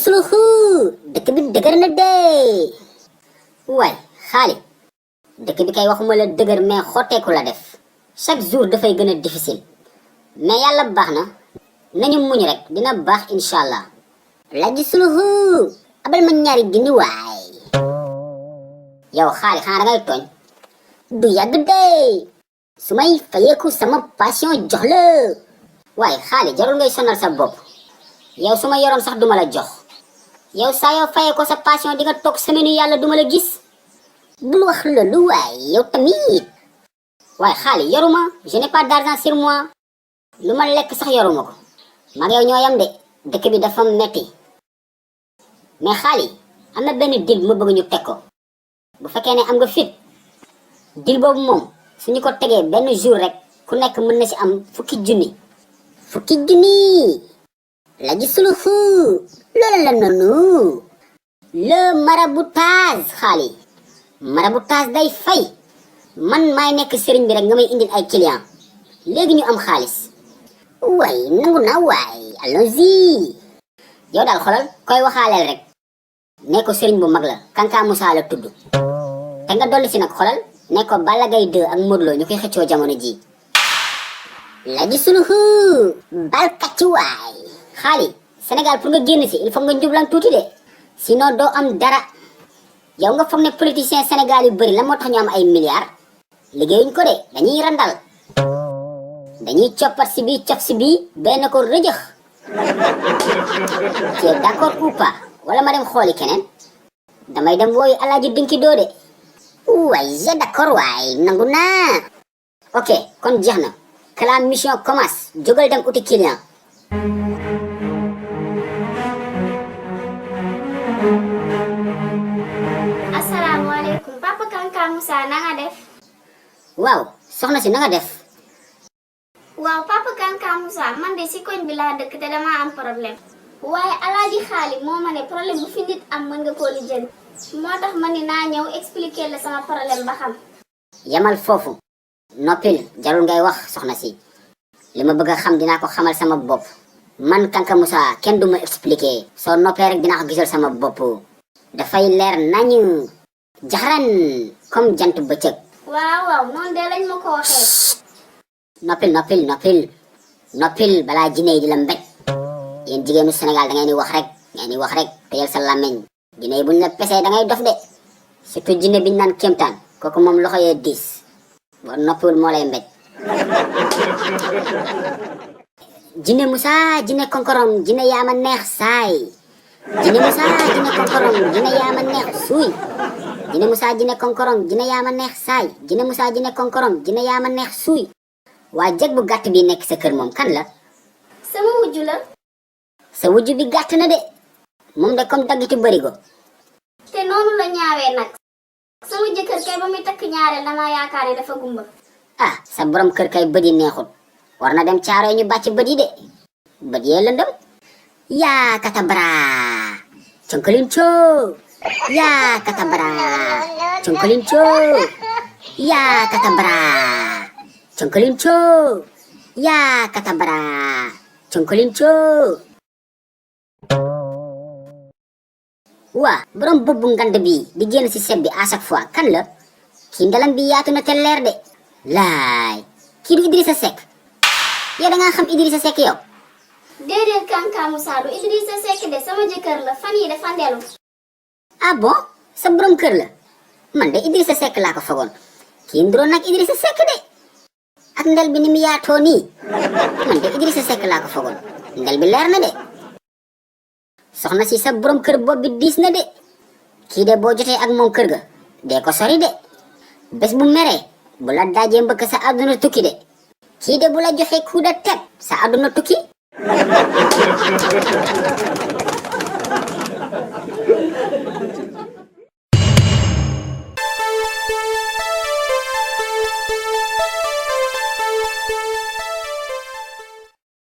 suluhu dëkk bi dëgër na dee. waay xaali dëkk bi kay waxuma la dëgër mais xotteeku la def chaque jour dafay gën a difficile mais yàlla baax na nañu muñ rek dina baax incha allah. laaj suluhu abal ma ñaari junni waay. yow xaali xanaa dangay tooñ du yàgg dee su may fayeeku sama passion jox la. waaye xaali jarul ngay sonal sa bopp yow su ma yoroon sax duma la jox yow saa yoo fayee ko sa passion di nga toog semaine yu yàlla duma la gis bul wax loolu waay yow tamit. waaye xaali yoruma je n'ai pas d'argent sur moi lu ma lekk sax yoruma ko mag yow ñoo yam de dëkk bi dafa metti mais xaali am na benn deal ma bëgg ñu teg ko bu fekkee ne am nga fit deal boobu moom suñu ko tegee benn jour rek ku nekk mën na ci am fukki junni la gisuluhu loolu la noonu le maraboutage xaali maraboutage day fay man maay nekk sëriñ bi rek nga may indil ay client léegi ñu am xaalis waay nangu na waay allons-y yow daal xolal koy waxaaleel rek ne ko sëriñ bu mag la Kanka Moussa la tudd te nga dolli si nag xolal ne ko Balla Gaye 2 ak Modou Lo ñu koy xëccoo jamono ji la gisuluhu balkacci waay xaali Sénégal pour nga génn si il faut nga njublan tuuti de sinon doo am dara yow nga foog ne politicien Sénégal yu bëri la moo tax ñu am ay milliards liggéeyuñ ko de dañuy randal dañuy coppat si bii cof si bii benn ko rëjëx tu es d'accord ou pas wala ma dem xooli keneen damay dem wooyu Alaaji Dinki Doo de waay j'ai d'accord waay nangu naa ok kon jeex na que la mission commence jógal dem uti client. asalaamaaleykum papa Kanka Moussa na nga def. waaw soxna si na nga def. waaw papa Kanka Moussa man de si koñ bi laa dëkk te dama am problème. waaye Alaaji Xaali moo ma ne problème bu fi nit am mën nga koo lijjanti. moo tax ma ni naa ñëw expliquer la sama problème ba xam. yamal foofu noppil jarul ngay wax soxna si li ma bëgg a xam dinaa ko xamal sama bopp man Kanka Moussa kenn du ma expliquer soo noppee rek dinaa ko gisal sama bopp dafay leer nañu jaxaran comme jant bëccëg. waaw noonu de lañ ma ko waxee. noppil balaa jinne yi di la mbéj yéen jigéenu Sénégal da ngeen di wax rek teyal sa làmmeñ jinne yi buñ la pesee da ngay dof de surtout jinne biñ naan kéemtaan kooku moom loxo yee diis boo noppiwul moo lay mbéj. jinne Moussa jinne konkorom jinne yaa ma neex saay jinne Moussa jinne konkorom jinne yaa ma neex suuy jinne Moussa jinne konkorom jinne yaa ma neex saay jinne Moussa jinne konkorom jinne yaa ma neex suuy waa jeg bu gàtt bi nekk sa kër moom kan la. sama wujju la. sa wujju bi gàtt na de moom de comme daggitu bërigo. te noonu la ñaawee nag. sama jëkkër kay ba muy takk ñaareel dama yaakaar ne dafa gumba. ah sa borom kër kay bët yi neexut war na dem caaro ñu bàcc bët yi de bët yee lëndëm yaa katabara conkolin coo yaa katabara conkolin coo yaa katabara conkolin coo yaa katabara conkolin coo. waa borom bubbu ngand bi di génn ci set bi à chaque fois kan la kii ndalam bi yaatu na te leer de laay kii du Idrissa Seck yow da ngaa xam Idrissa Seck yow. déedéet Kanka Moussa du Idrissa Seck de sama jëkkër la fan yi dafa ndelu. ah bon sa borom kër la man de Idrissa Seck laa ko fogoon kii nduroon nag Idrissa Seck de ak ndel bi ni mu yaatoo nii man de Idrissa Seck laa ko fogoon ndel bi leer na de soxna si sa borom kër bopp bi diis na de kii de boo jotee ak moom kër ga dee ko sori de bés bu meree bu la daajee mbëkk sa àdduna tukki de kii de bu la joxee coup de tête sa àdduna tukki.